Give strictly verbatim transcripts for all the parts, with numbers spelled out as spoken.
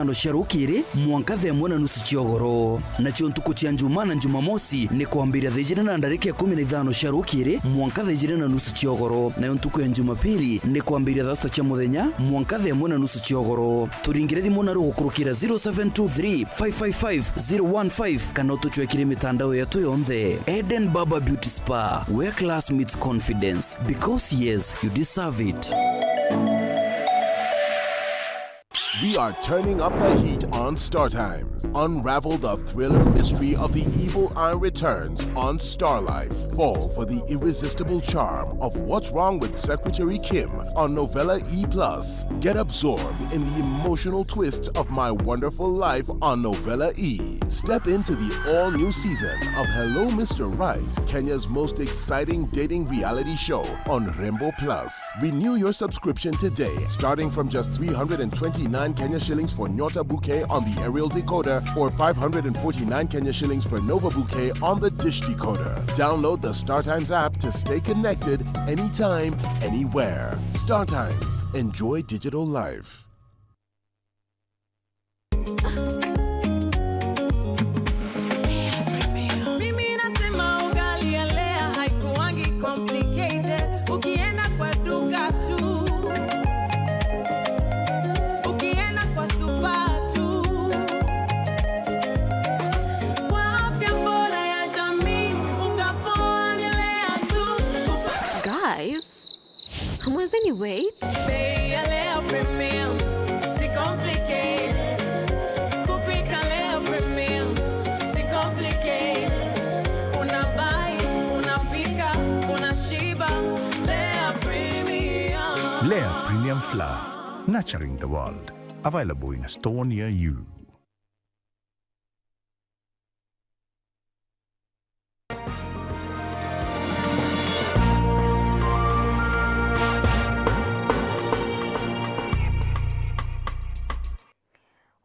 ithano cia rukiri mwanka thaa imwe na nusu cia ugoro. Nacio ntuku cia Njumaa na Njumamosi ni kwambiria thaa ijiri na ndarika ikumi na ithano cia rukiri mwanka thaa ijiri na nusu cia ugoro. Nayo ntuku ya Njumapili ni kwambiria thaa sita cia muthenya mwanka thaa imwe na nusu cia ugoro. Turingire thimu naru gukurukira zero seven two three, five five five, zero one five kana utucwekire mitandao yetu yonthe. Eden Barber Beauty Spa, where class meets confidence. Because yes, you deserve it. We are turning up the heat on Star Times. Unravel the thriller mystery of the evil eye returns on Star Life. Fall for the irresistible charm of What's Wrong with Secretary Kim on Novella E plus. Get absorbed in the emotional twists of My Wonderful Life on Novella E. Step into the all-new season of Hello Mister Right, Kenya's most exciting dating reality show on Rembo Plus. Renew your subscription today, starting from just three hundred and twenty-nine Kenya shillings for Nyota Bouquet on the aerial decoder or five hundred and forty-nine Kenya shillings for Nova Bouquet on the dish decoder. Download the StarTimes app to stay connected anytime, anywhere. StarTimes. Enjoy digital life. Mimi nasema ugali ya Lea haikuwangi complicated. Ukienda kwa duka tu, ukienda kwa supa tu, kwa afya bora ya jamii, unga poa ni Lea tu. Guys, hamwezi ni wait. Bei ya Lea Premium, si complicated. Kupika Lea Premium, si complicated. Una buy, unapika, unashiba. Lea Premium. Lea Premium Flour, nurturing the world. Available in a store near you.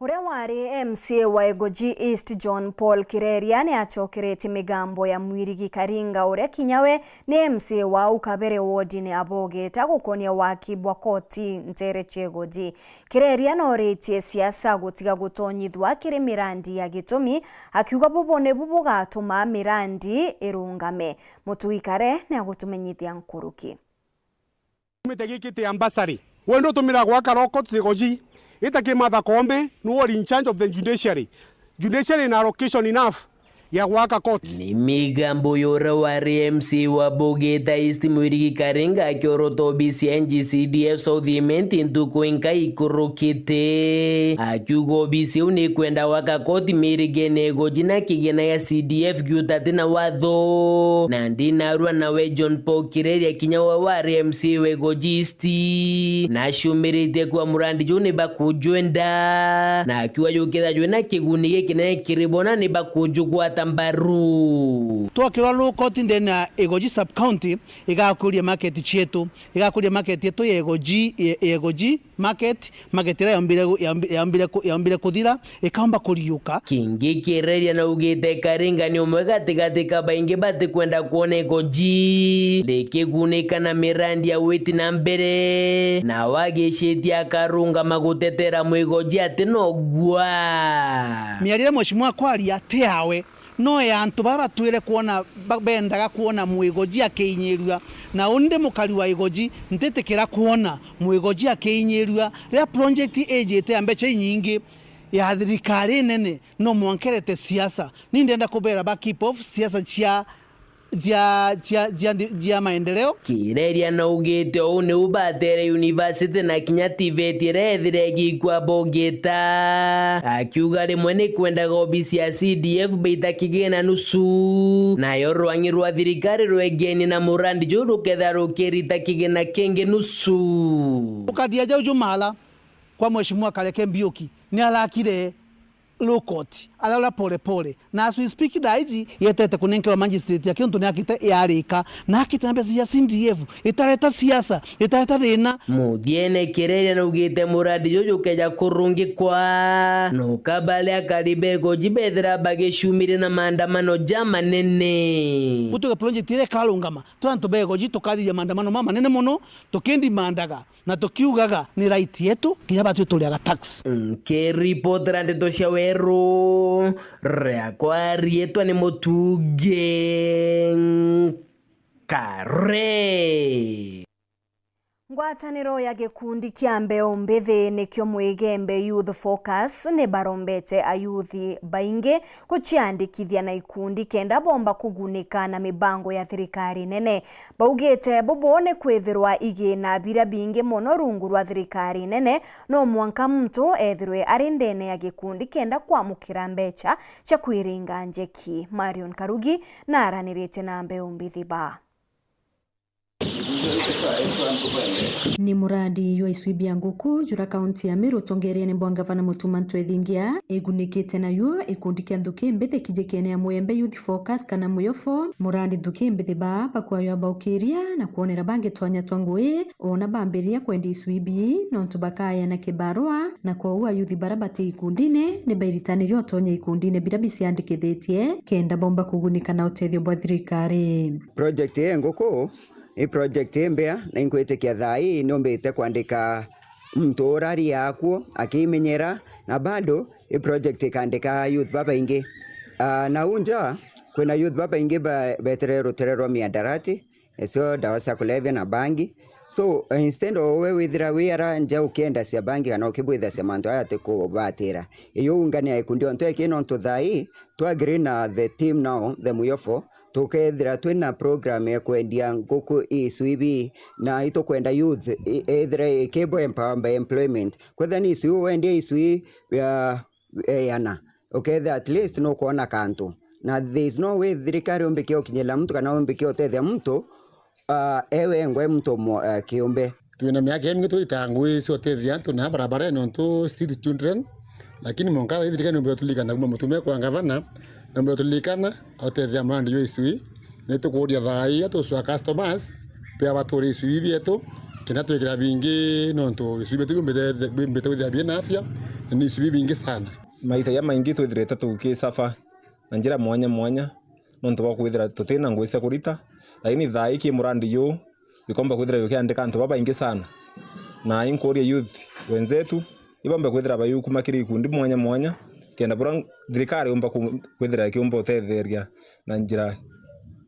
Uria wari M C A wa Igoji East, John Paul Kireria, ni acokeretie migambo ya Mwirigi Karinga, uria kinya we ni M C A wa au kabere wodine ya Bogeta, gukonia waki bwa koti ntere cia Igoji. Kireria noritie siasa gutiga gutonyithua kiri mirandi ya gitumi, akiuga bubu nibu bugatuma mirandi irungame. Mutui Kare ni agutumenyithia nkuruki. Tumite gikite ambassador. We ndu utumira gwaka law courts Igoji. Ita ki Martha Koome, no in charge of the judiciary. Judiciary na allocation enough ya gwaka courts. Ni migambo ya uria wari M C A wa Bogeta East Mwirigi Karinga akiorota obisi ya N G C D F South Imenti ntuku inka ikurukite. Akiuga obisi iu ni kwenda gwaka koti mirigene Igoji na kigina ya C D F giutati na watho. Na ndinarua nawe John Paul Kireria kinya we wari M C A wa Igoji East. Naciumiritie kuuga murandi juu ni bakujwenda. Na akiuga jukethira jwina kiguni gikinene kiri bo na ni bakujugwata mbaru. Twakirwa law court ndene ya Igoji sub county, igakuria market cietu, igakuria market yetu ya Igoji, ya, ya Igoji market, market iria yaumbire gu-, yaumbi-, yaumbire ku-, yaumbire kuthira, ikaumba kuriuka. Kingi Kireria naugite Karinga ni umwe gatigati ka baingi batikwenda kwona Igoji rikigunika na mirandi ya witi na mbere, na wagicitie akarungama gutetera mwigoji ati nogwa. Miario iria mheshimiwa akwaria ti yawe, no ya antu baria batwire kwona, ba-, bendaga kwona mwigoji akiinyirua. Na uni ndi mukari wa Igoji, ntitikira kwona mwigoji akiinyirua. Riria project ijite ya mbeca inyingi ya thirikari nene, no mwanka irete siasa. Ni ndenda kubera ba keep off siasa cia, cia, cia, cia, cia maendeleo. Kireria naugite uu niu batere university na kinya TVET iria ethire igikua Bogeta. Akiuga rimwe ni kwendaga obisi ya C D F baita kigina nusu, nayo rwang'i rwa thirikari rwegeni na murandi juu rukethira rukirita kigina kingi nusu. Ukathia jau jumala kwa mheshimiwa Kareke Mbiuki, ni arakire law court, araura pole pole. Na as we speak, thaa iji yetete kunenkerwa magistrate yake untu ni akite yarika. Na akite na mbeca cia C D F, itareta siasa, itareta thina. Muthiene Kireria naugite murandi juju ukeja kurungikwa, no kabale akari ba Igoji bethira bagicumire na maandamano jamanene. Gutuge project iria ikarungama, turi antu ba Igoji tukathithia maandamano mamanene mono, tukindimandaga Na tukiugaga ni right yetu, kinya batwi turiaga tax. Nkiripotera ndeto cia weru, riakwa riitwa ni Mutungi Nkare. Ngwataniro ya gikundi kia mbeu mbithi nikio Mwigembe Youth Focus ni barombete ayuthi baingi guciandikithia na ikundi kenda bomba kugunika na mibango ya thirikari nene. Baugite bubu ni kwithirwa igina biria bingi mono rungu rwa thirikari nene, no mwanka muntu ethirwe ari ndene ya gikundi kenda kwamukira mbecha cia kwiringa njeki. Marion Karugi naaranirite na mbeu mbithi ba. Ni murandi jwa icui bia nguku jura kaunti ya Meru utongereene bwa ngavana Mutuma Ntwethingia igunikite nayo ikundi kia nthuki mbithi kijikene ya Mwigembe Youth Focus kana Muyofo. Murandi nthuki mbithi baa bakwaywa baukiria na kwonera bangi twanya twa ngui, ona bambiriria kwendia icui bii nontu bakayana kibarua, na kwou ayuthi bara bati ikundine ni bairitaniria utonya ikundine biria biciandikithitie kenda bomba kugunika na utethio bwa thirikari. Project ya nguku i project imbea, na inkwitikia thaa ii niumbite kwandika muntu urari akuo akimenyera, na bado i project ikandika youth babaingi. Ah, na unja kwina youth babaingi ba-, betere rutere rwa miadarati, icio ndawa cia kulevya na bangi. So, instead of we withira wi ara nja ukiendacia bangi kana ukibwithacia mantu aya atikubatira, iyo ungania ikundi ontu eki nontu thaa ii twa agree na the team now, the Muyofo, tukethira twina program ya kwendia nguku icui bii, na itukwenda youth i-, ethire ikibo empower by employment. Kwethira ni icui wendia icui ya, ya yana, ukethira at least nukwona kantu. Na there is no way thirikari umbikia ukinyirira muntu kana umbikia utethia muntu, ah, ewe engwe muntu mo-, eh, kiumbe. Twina miaka imingi twitaga ngui cia utethia antu na barabarene nontu street children, lakini mwanka thaa ii thirikari niumbire tulilikana kuma mutumia kwa ngavana, niumbire tulilikana autethia murandi jwa icui. Nitukuuria thaa ii atucua customers, pia bature icui bietu, kenda twikira bingi nontu icui bietu biumbite, biumbite withira bina afya, na ni icui bingi sana. Maita jamaingi twithirite tukisafa na njira mwanya mwanya, nontu bwa kwithira tutina ngui cia kurita, lakini thaa ii ki murandi juu, jukomba kwithira jukiandika antu babaingi sana, na inkuuria youth wenzetu ibombe kwithira bayukuma kiri ikundi mwanya mwanya, kenda bura thirikari yumba ku-, kwithira ikiumba utetheria na njira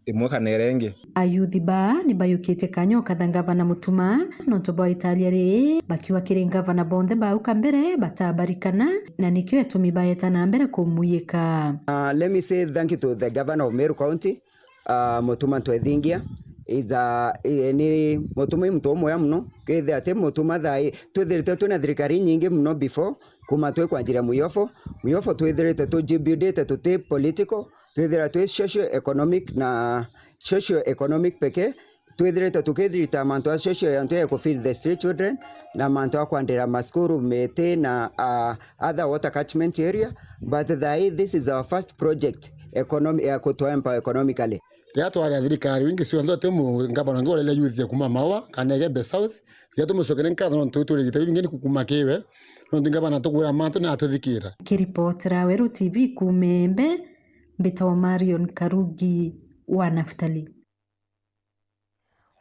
imwe kana iria ingi. Ayuthi baa ni bayukitie kanya ukatha ngavana Mutuma nontu bwa italia rii, bakiuga kiri ngavana bonthe bauka mbere batabarikana, na nikio etumi baeta na mbere kumuyika. Uh, let me say thank you to the governor of Meru County, uh, Mutuma Ntwethingia. Is a, eh, ni Mutuma i muntu umwega muno. Kethira ati Mutuma thaa ii, twithirite twina thirikari inyingi muno before, kuma twikwanjiria Muyofo. Muyofo twithirite tujibudite tuti political, twithira twi socio economic na socio economic peke. Twithirite tukithirita mantu a socio ya antu ya ku feed the street children na mantu a kwandira masukuru miti na, ah, other water catchment area, but thaa ii this is our first project economy ya kutu empower economically. Riria twaria thirikari wingi cionthe uti mu-, ngavana ungi ureria youth ya kuma Maua kana Igembe South, riria tumucokere nkatho nontu turigite bibingi ni kukuma kiwe, nontu ngavana tukwira mantu na atuthikira. Kiripotera Weru T V kuma Embe, mbitagwa Marion Karugi wa Naftali.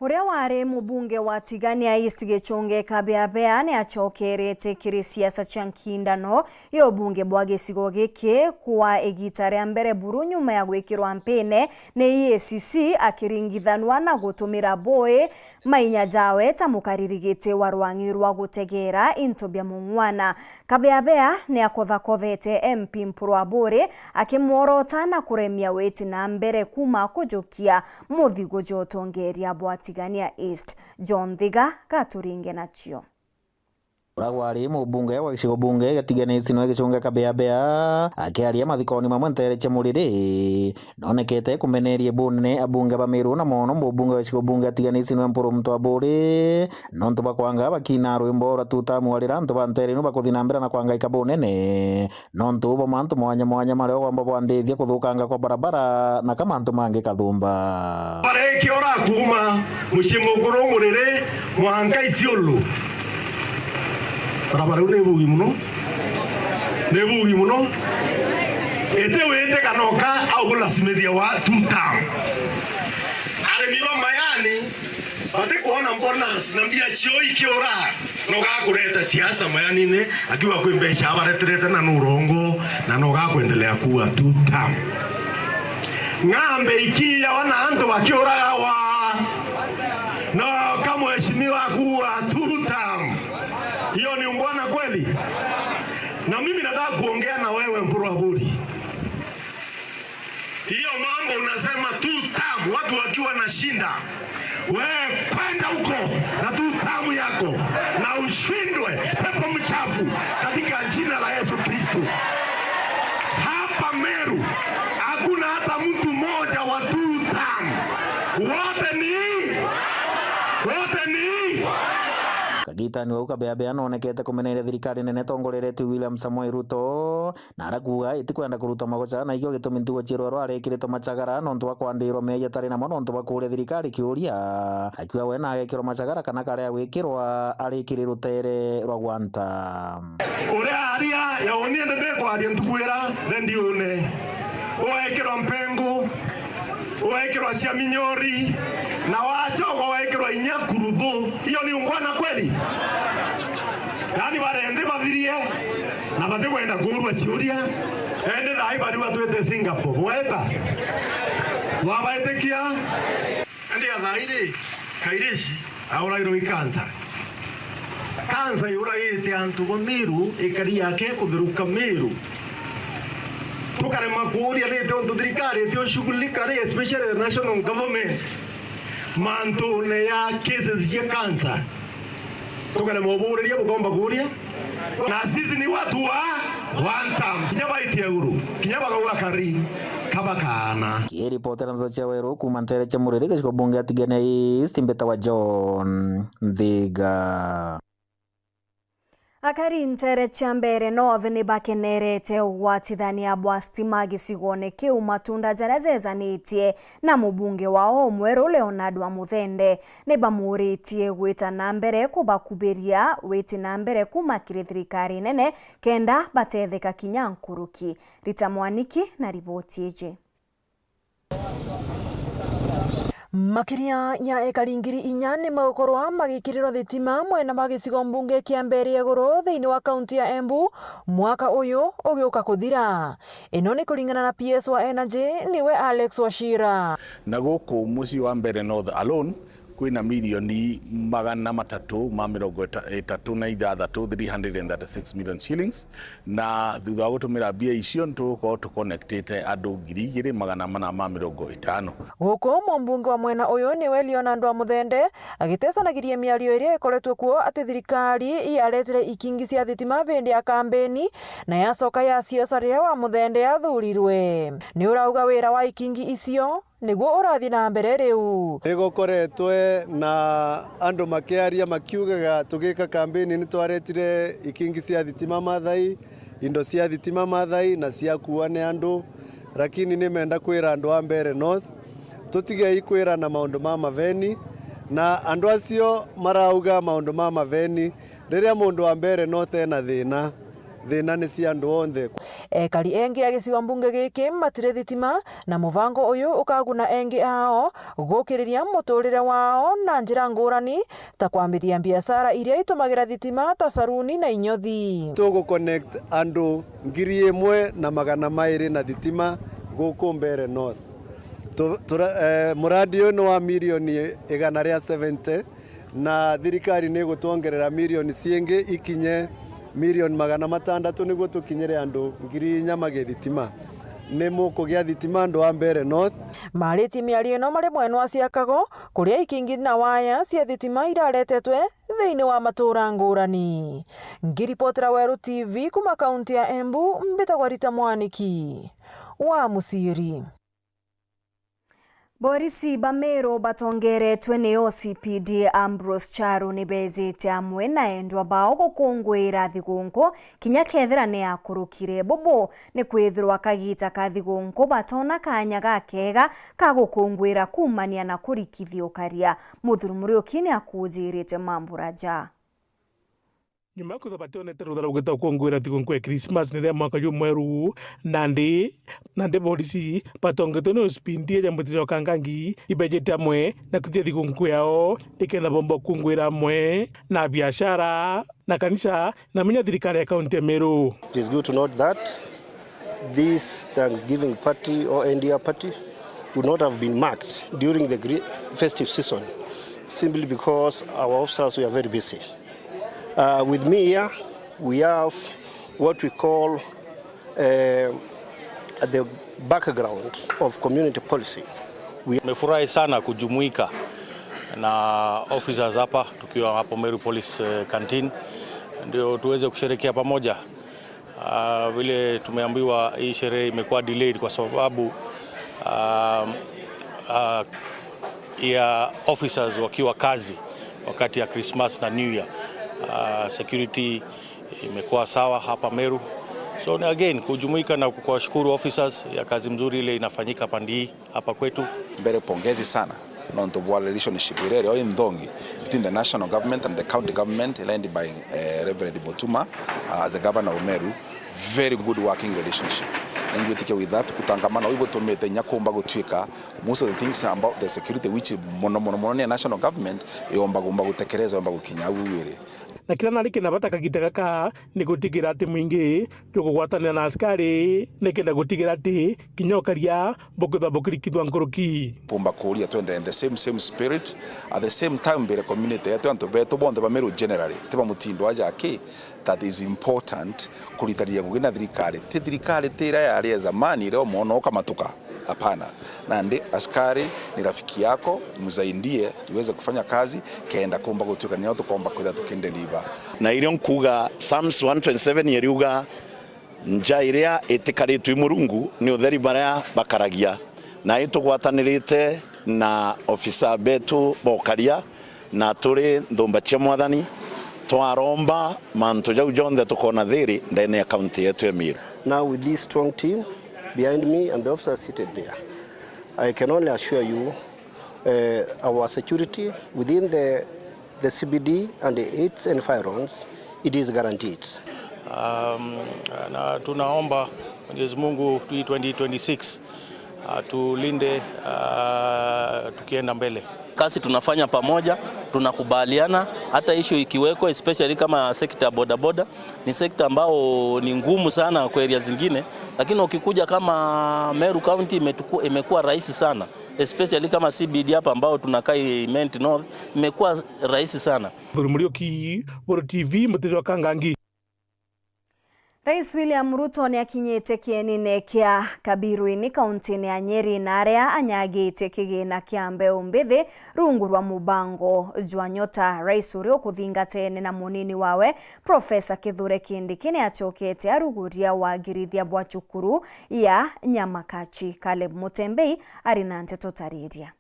Uria wari mubunge wa Tigania East Gichunge Kabeabea ni acokerete kiri siasa cia nkindano ya ubunge bwa gicigo giki kwa igita ria mbere buru nyuma ya gwikirwa mpine ni E A C C akiringithanua na gutumira bui mainya jawe ta mukariri giti wa rwang'i rwa gutegeera into bia mung'wana. Kabeabea ni akothakothete M P Mpuru Aburi akimworota na kuremia witi na mbere kuma kujukia muthigu jwa utongeria bwa Tigania East. John Thiga gaturinge nacio. Uria wari mubunge wa gicigo bunge gia Tigania East niwe Gichunge Kabeabea akiaria mathikoni mamwe nteere cia Muriri, nonekete kumeneria bunene abunge ba Meru na mono mubunge wa gicigo bunge gia Tigania East niwe Mpuru Muntu Aburi, nontu bwa kwanga bakina rwimbo rwa tutamu arira antu ba nteere ino bakuthi na mbere na kwangaika bunene. Nontu bwa mantu mwanya mwanya maria ugomba bwandithia kuthukanga kwa barabara na ka mantu mangi kathumba. Bareki ora kuuma mucii mukuru Muriri mwanka Isiolo. Barabara iu ni bugi muno. Ni bugi muno. Iti windi kanoka au kulasimithia wa two town. Arimi ba mayani Batikwona bonus na mbia cio ikiura, na ugakureta siasa mayanini, akiuga kwi mbeca abareterete na nurongo, na no gakwendelea kuua two term. Ng'ambe ikiyawa na antu bakiuragawa, no ka mheshimiwa kuua two term. Hiyo ni ungwana kweli? Na mimi nataka kuongea na wewe, Mpuru Aburi. Hiyo mambo unasema two term, watu wakiwa na shida, we kwenda huko na two term yako, na ushindwe, pepo mchafu, katika jina la Yesu Kristo. Hapa Meru hakuna hata mtu mmoja wa two term. Wote ni, wote ni. Kagitani wau Kabeabea noonekete kumeneria thirikari nene tongoreretwe William Samoei Ruto, na arakuuga itikwenda kuruta magoca, na ikio gitumi ntugo cia rwaro arekiritwe macagara nontu bwa kwandirwa meeyia atari namo nontu bwa kuuria thirikari kiuria, akiuga we na agekirwa macagara kana karea gwikirwa ari kiri rutere rwa gwanta. Uria aria ya uni ende ndikwaria ntuku ira rendiune, ugaikirwa mpengu, ugaikirwa cia minyori, na wachoka ugaikirwa inya kuruthu. Hiyo ni ungwana kweli? Yaani barendi bathirie, na batikwenda kuurua ciuria. Ende thaai bari batwite Singapore. Bweta? Bwabaitikia? Ende ya thaai ri, Kairisi auragirwe i kansa. Kansa yuragite antu ba Meru, ikari yake kutheruka Meru. Tukarema kuuria ni tontu thirikari itiushughulika ri, especially the national government, mantune ya cases cia kansa. Tukarema ubuuriria bukomba kuuria. Na sisi ni watu wa one term. Kinya baitie uru, kinya bagauga kari, kabakana. Kiripotera ndeto cia Weru kuuma ntere cia Muriri, gicigo bunge ya Tigania East, mbitawa John Nthiga. Akari ntere cia Mbeere North ni bakenerete ugwatithania bwa stima gicigone kiu, matunda jaria jejanitie na mubunge wao mweru Leonard wa Muthende. Ni bamuuritie gwita na mbere kubakubiria witi na mbere kuuma kiri thirikari nene kenda batetheka kinya nkuruki. Rita Mwaniki na riboti iji. Makiria ya ekari ngiri inya ni magukorwa magikirirwa thitima mwena wa gicigo mbunge kia Mbeere ya Iguru thiini wa kaunti ya Embu mwaka uyu ugiuka kuthira. Ino ni kuringana na P S wa Energy, niwe Alex Wachira. Na guku mucii wa Mbeere North alone, kwina milioni magana matatu ma mirongo itatu na ithathatu, three hundred and thirty-six million shillings, na thutha wa gutumira mbia icio, nitugukorwo tuconnectite andu ngiri igiri magana mana ma mirongo itano. Guku mumbunge wa mwena uyu niwe Leonard wa Muthende, agitecanagiria miario iria ikoretwe kuo ati thirikari yaretire ikingi cia thitima bindi ya kambeni na yacoka yaciosa riria wa Muthende yathurirwe. Ni urauga wira wa ikingi icio niguo urathi na mbere riu. Ni gukoretwe na andu makiaria makiugaga, tugika kambeni ni twaretire ikingi cia thitima Mathai, indo cia thitima Mathai na ciakuua ni andu, lakini ni menda kwira andu a Mbeere North, tutigei kwirana maundu ma maveni, na andu acio marauga maundu ma maveni, riria mundu wa Mbeere North ena thina, thina ni cia andu onthe. Ekari engi a gicigo mbunge giki matiri thitima, na mubango uyu ukaguna engi ao gukiriria muturire wao na njira ngurani, ta kwambiria biashara iria itumagira thitima ta saruni na inyothi. Tugu connect andu ngiri imwe na magana mairi na thitima guku Mbeere North. Tu-, tura-, eh, muradi uyu ni wa milioni igana ria seventy, na thirikari ni igutwongerera milioni ciingi ikinye milioni magana matandatu niguo tukinyire andu ngiri inya mage thitima. Ni mukugia thitima andu a Mbeere North. Maaritie miario ino mari mwena wa Ciakago, kuria ikingi na waya cia thitima iraretetwe thiini wa matuura ngurani. Ngiripotera Weru T V kuuma kaunti ya Embu, mbitagwa Rita Mwaniki wa Muciiri. Borisi ba Meru batongeretwe ni O C P D Ambrose Charo ni beejite amwe na endwa bao gukunguira thigunku kinya kethira ni akurukire. Bubu ni kwithirwa kagiita ka thigunku batona kaanya gakeega ka gukunguira kuumania na kurikithia ukaria. Muthuri Muriuki ni akuujirite mambura ja. Nyuma ya kwithirwa bationete rutha rwa gwita gukungwira thigunkuu ya Christmas na iria mwaka jumweru, nandi, nandi borisi batongetwe ni Ospindi ya Mutiri wa Kangangi ibejete amwe na kwithia thigunkuu yao nikenda bomba gukungwira amwe na biashara na kanisa na minya thirikari ya kaunti ya Meru. It is good to note that this Thanksgiving party or N D R party would not have been marked during the gre-, festive season simply because our officers were very busy. Uh, with me here, we have what we call, uh, the background of community policy. We Tumefurahi sana kujumuika na officers hapa, tukiwa hapo Meru Police, eh, Canteen, ndio tuweze kusherehekea pamoja. Ah, vile tumeambiwa, hii sherehe imekuwa delayed kwa sababu, ah, ah, ya officers wakiwa kazi wakati ya Christmas na New Year. Ah, security imekuwa sawa hapa Meru. So again, kujumuika na kuwashukuru officers ya kazi mzuri ile inafanyika pande hii hapa kwetu. Mbere pongezi sana nontu bwa relationship iria irio inthongi between the national government and the county government led by, eh, Reverend Mutuma, uh, as the governor of Meru. Very good working relationship. Na ingwitikia with that utangamano uu ibutumite inya kumba gutuika most of the things about the security which mono mono mono ni national government yomba kumba gutekereza, yomba gukinya au iri. Na kiria nari kina bata kagita gaka ni gutigira ati mwingi jukugwatanira na askari nikenda gutigira ati kinya ukaria bukwithwa bukirikithwa nkuruki. Pumba kuria twendere in the same, same spirit, at the same time mbere community yetu, antu betu bonthe ba Meru generally, ti ba mutindo aja aki, that is important kuritania ngugi na thirikari. Ti thirikari ti iria yari ya zamani iria umwona ukamatuka. Hapana. Nandi askari ni rafiki yako, msaidie iweze kufanya kazi, kenda kumba gutuika nio tukomba kwitha tukindeliver. Na irio nkuuga, Psalms one twenty-seven iriuga, "Nja iria itikaritwe i Murungu ni utheri baria bakaragia." Na itugwatanirite na ofisa betu ba ukaria, na turi nthumba cia Mwathani, twaromba mantu jau jonthe tukoona thiri ndene ya kaunti yetu ya Meru. Now with this strong team behind me and the officers seated there, I can only assure you, uh, our security within the, the C B D and its environs, it is guaranteed. Um, na tunaomba Mwenyezi Mungu hii twenty twenty-six atulinde, uh, tukienda mbele. Kazi tunafanya pamoja, tunakubaliana, hata issue ikiwekwa, especially kama sector ya bodaboda, ni sector ambao ni ngumu sana kwa area zingine, lakini ukikuja kama Meru County imetuku-, imekuwa rahisi sana, especially kama C B D hapa ambao tunakaa Imenti North, imekuwa rahisi sana. Thuri Muriuki, Buru T V, Mutiri wa Kangangi. Rais William Ruto ni akinyite kienine kia Kabiru-ini kaunti-ini ya Nyeri, na aria anyagite kigina kia mbeu mbithi rungu rwa mubango jwa Nyota. Rais uria ukuthingatene na munini wawe, Profesa Kithure Kindiki, ni acokete aruguria wagirithia bwa cukuru ya Nyamakachi. Caleb Mutembei ari na nteto tariria.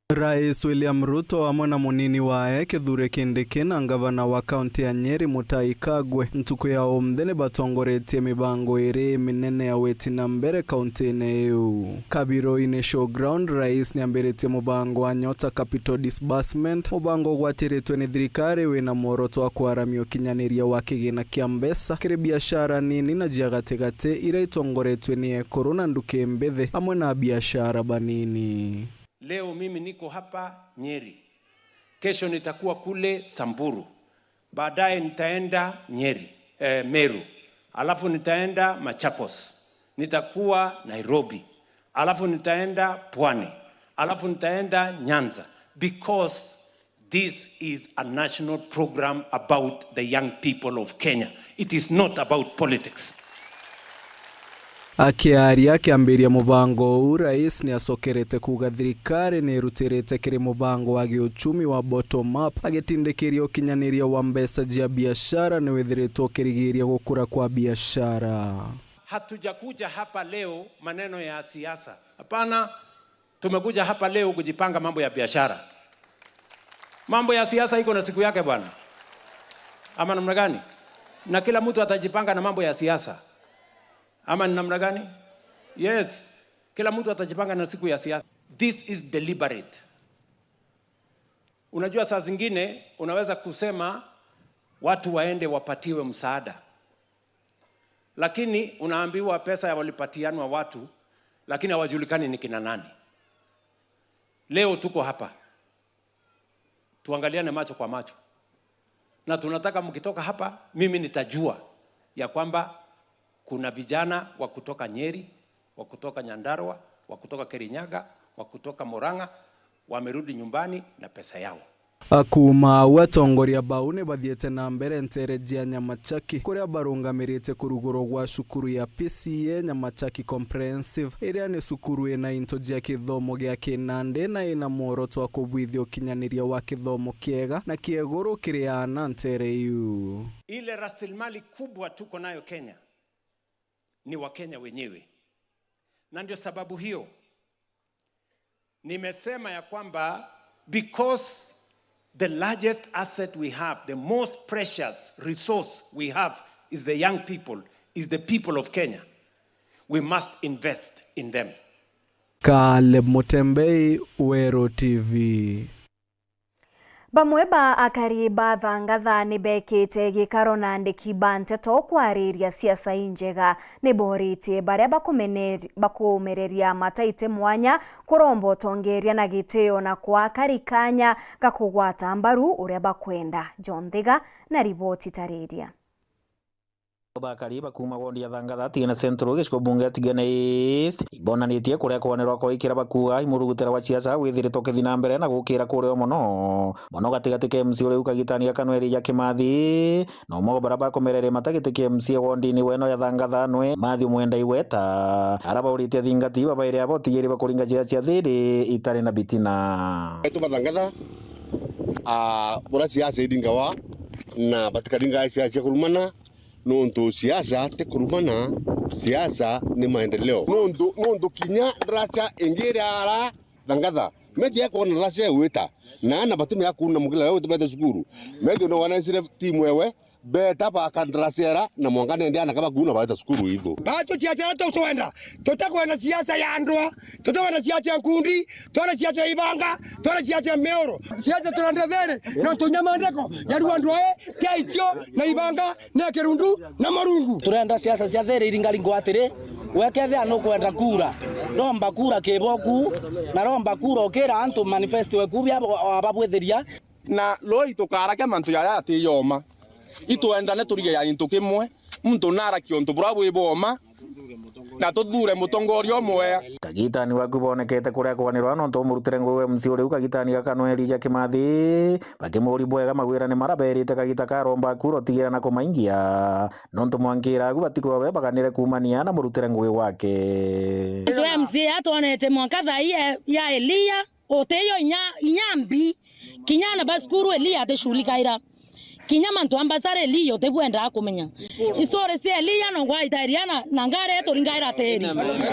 Rais William Ruto amwe na munini wae Kithure Kindiki na ngavana wa kaunti ya Nyeri Mutahi Kagwe ntuku ya umthi ni batongoretie mibango iri minene ya witi na mbere kaunti-ini iu. Kabiru-ini Showground, rais ni ambiritie mubango wa Nyota Capital Disbursement, mubango ugwatiritwe ni thirikari wina mworoto wa kwaramia ukinyaniria wa kigina kia mbeca kiri biashara nini na cia gatigati iria itongoretwe ni ekuru na nduki mbithi amwe na biashara banini. Leo mimi niko hapa Nyeri. Kesho nitakuwa kule Samburu. Baadaye nitaenda Nyeri, eh, Meru. Alafu nitaenda Machakos. Nitakuwa Nairobi. Alafu nitaenda Pwani. Alafu nitaenda Nyanza. Because this is a national program about the young people of Kenya. It is not about politics. Akiaria akiambiria mubango uu, rais ni acokerete kuuga thirikari ni irutirite kiri mubango wa giuchumi wa bottom up, agitindikiria ukinyaniria wa mbeca cia biashara ni withiritwe ukirigiria gukura kwa biashara. Hatujakuja hapa leo maneno ya siasa. Hapana. Tumekuja hapa leo kujipanga mambo ya biashara. Mambo ya siasa iko na siku yake bwana. Ama namna gani? Na kila mtu atajipanga na mambo ya siasa. Ama ni namna gani? Yes. Kila mtu atajipanga na siku ya siasa. This is deliberate. Unajua, saa zingine unaweza kusema watu waende wapatiwe msaada. Lakini unaambiwa pesa ya walipatianwa watu, lakini hawajulikani ni kina nani. Leo tuko hapa, tuangaliane macho kwa macho, na tunataka mkitoka hapa, mimi nitajua ya kwamba kuna vijana wa kutoka Nyeri, wa kutoka Nyandarua, wa kutoka Kirinyaga, wa kutoka Murang'a, wamerudi nyumbani na pesa yao. Akuuma au, atongoria bau ni bathiite na mbere nteere jia Nyamachaki, kuria barungamirite kurugurwa gwa cukuru ya P C A Nyamachaki Comprehensive, iria ni cukuru ina into jia kithomo gia kinandi na ina mworoto wa kubwithia ukinyaniria wa kithomo kiega na kieguru kiri aana nteere iu. Ile rasilimali kubwa tuko nayo Kenya ni Wakenya wenyewe. Na ndio sababu hiyo nimesema ya kwamba because the largest asset we have, the most precious resource we have is the young people, is the people of Kenya. We must invest in them. Caleb Mutembei, Weru T V. Bamwe ba akari ba Thangatha ni beekite gikaro na andiki ba nteto kwariria siasa injega. Ni booritie baria bakumene-, bakumereria mataite mwanya kuromba utongeria na gitio na kwa akari kanya ga kugwata mbaru uria bakwenda. John Thiga na riboti tariria. Bakari bakuuma wondi ya Thangatha, Tigania Central, gicigo bunge ya Tigania East, ibonanitie kuria kwanirwa kwa ikira bakuuga imurugutira wa siasa withiritwe ukithii na mbere na gukira kurio mono, mono gatigati ka M C A uria u kagitani gaka nwe Elijah Kimathi, na umwe wa baria bakomerere matagiti ka M C A wondini weno ya Thangatha nwe Matthew Mwenda Igweta, aria bauritie athingati babaire abo tigiri bakuringa siasa cia thiri itari na bitina. Etu ba Thangatha, ah, buria siasa iringawa na batikaringa siasa cia kurumana, nontu siasa ti kurumana, siasa ni maendeleo. Nontu, nontu kinya ndaraca ingi iria ara Thangatha, methia kwona ndaraca igwita, na ana batumia kuuna mugila wewe tubete cukuru. Methia no wana sire timu ewe, beta baka ndaraca era, na mwanka nende ana kaba kuuna baeta cukuru ithu. Batu ciacera tutwenda, tutakwenda siasa ya ndwa, tutakwenda siasa ya nkundi, twende siasa ya ibanga, twende siasa ya mioro. Siasa turenda thiri, nontu nyamandiko ya rua ndwae, tia icio, na ibanga, na kirundu, na marungu. Turenda siasa cia thiri iringaringwa atiri, wekethia nukwenda kura, romba kura kiboku, na romba kura ukira antu manifesto eku bia bo-, ababwithiria. Na roi tukarakia mantu jaya ati yoma. Itwendane turige ya into kimwe, muntu narakia untu buria bwi boma, na tuthure mutongoria umwe. Kagitani waku bonekete kuria kwanirwa nontu umurutire ngugi wa M C A uriu kagitani gaka nwe Elijah Kimathi, bakimuri bwega magwirane mara berite kagita karomba kura utigira na kumaingia, nontu mwankira agu batikwaba baganire kuumania na murutire ngugi gwake. Antu a M C A atwonete mwanka thaa ii ya, ya Elia, utiyo inya, inya mbi, kinya ana ba cukuru Elia atishughulikaira. Kinya mantu a mbasara Elia utibwendaa kumenya. Istori cia Elia no ngwaitairia na, na ngari ituringaira tiri.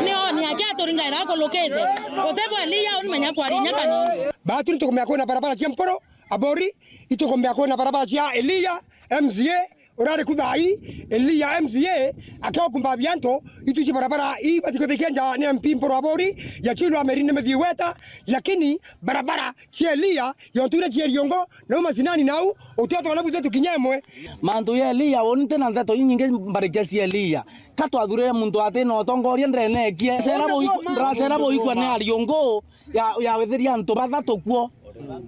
Ni oni ake aturingaira akulukite. Utibwa Elia unimenya kwaria inya kanini. Batu nitukumenya kwina barabara cia Mpuru, Abori, itukumenya kwina barabara cia Elia, M C A, urari ku thaa ii, Elia M C A, akiokumba biantu, itu ici barabara ii batikuthikia nja ni M P Mpuru Abori, ya Chilo Amerine Matthew Igweta, lakini barabara cia Elia, yontu iria cia Iriongo, nau macinani nau, utiotwona buthe tukinya imwe. Mantu ya Elia, uni ntina nteto inyingi mbarikia cia Elia. Ka twathurire muntu ati na utongoria ndenekie. Ndacera buikwa ni Ariungu ya, ya withiria antu bathatu kuo.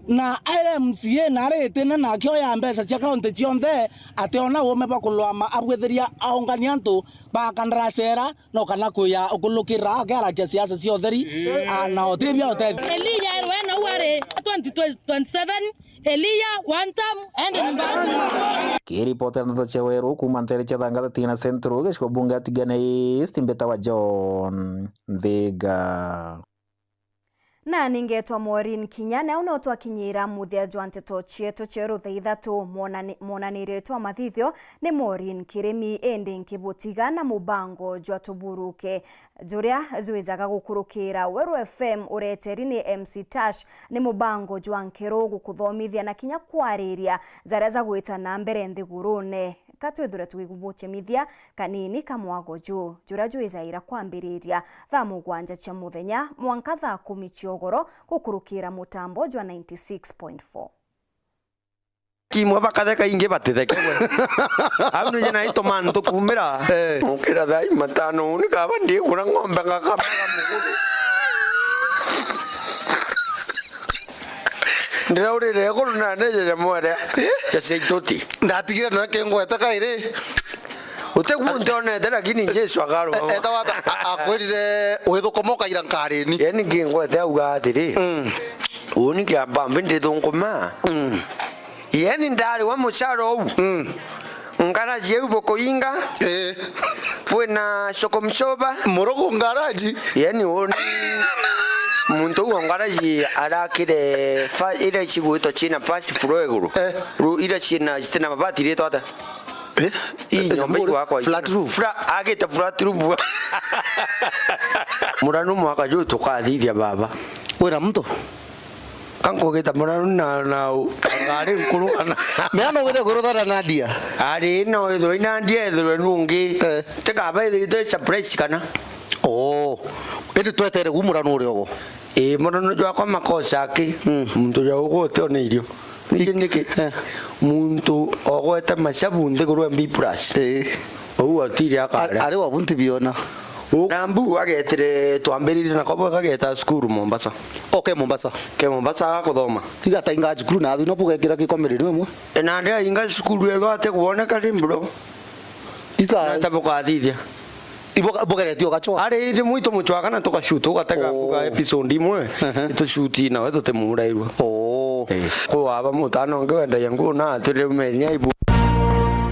Na ari M C A na ari itine na akioya mbeca cia kaunti cionthe, ationa uume bwa kulwama abwithiria aungania antu ba kandarasi era, no kana kwiya ukulukira akiarakia siasa cia utheri, a, na utibia utethia. Elia erwe na uari twenty twenty-seven, Elia, one term, ende nyumbani. Kiripota ndeto cia Weru kuuma ntere cia Thangatha Tigania Central, gicigo bunge ya Tigania East, mbitawa John Nthiga. Na ningetwa Maureen Kinya, na au no twakinyira muthia jwa nteto cietu cia rutha ithatu. Mwonani-, mwonanirie twa mathithio ni Maureen Kirimi, indi nkibutiga na mubango jwa tuburuke juria jwijaga gukurukira Weru F M ureteri ni M C Tash, ni mubango jwa nkeru gukuthomithia na kinya kwariria jaria jagwita na mbere nthigurune. Ka twithure tugikubuchemithia kanini ka mwago ju, juria jwijaira kwambiriria thaa mugwanja cia muthenya mwanka thaa kumi cia ugoro gukurukira mutambo jwa ninety six point four. Kimwe bakatheka, ingi batitheke we. Au nije naituma ntukumira. Eh. Ukira thaa imatano, uni kaba ndikura ng'ombe ngakamera muguru. Ndiraurire iguru na nejeje mwere. Eh? Cia cia ituti. Ndatigire nawe kingwete kairi. Uti gu ntonete, lakini Jesu akaruma. E-, eta wata, a-, akwirire withukuma ukaira nkarini. Yani kingwete auga atiri, mm, uni kiamba mbi ndithunguma. Mm. Yani ndari wa mucara uu. Mm. Ngaraji iu bukuinga. Eh. Bwina soko mcoba. Murugu ngaraji. Yani uni muntu uu wa ngaraji arakire fa-, ira cigwitwa cina first floor iguru. Eh. Ru-, ira cina, citina mabati ritwa ata? Eh? Ii nyomba iu akwa. Flat roof. Fla-, agite flat roof. Murano mwaka juu tukathithia baba. Wina muntu? Kankugita murano na, na u-, ngari nkuru kana. Mea no withe kuruthana na ndia? Ari no withirwe ina ndia ethirwe nungi. Eh. Tikaba ithirite surprise kana? Oo. Indi twetere gu murano uri ogo. Ii, murano jwakwa makosa aki. Mm. Muntu ja ugu uti ona irio. Niki, niki? Eh. Muntu ogwete macabu nthiguru ya B plus. Ii. Ou atiri akara. Ari wabu ntibiona. U-, na mbu agetire twambiririe nako bwega geta cukuru Mombasa. O, ke Mombasa. Ke Mombasa agakuthoma. Igatainga cukuru na abi no bugekira kikomereri umwe. E, na ndi ainga cukuru ethwa ate kuoneka ri bro. Ika. Nata bukathithia. Ibo-, ibogeretie ugacwa? Ari indi mwitu mucwaga na tukashuta ugatega. Oh. Kuga Episode imwe. Ehe. Itushuti nawe tutimurairwa. Oh. Eh. Kwa aba mutano ngi wendagia nguo na atwire umenya ibu.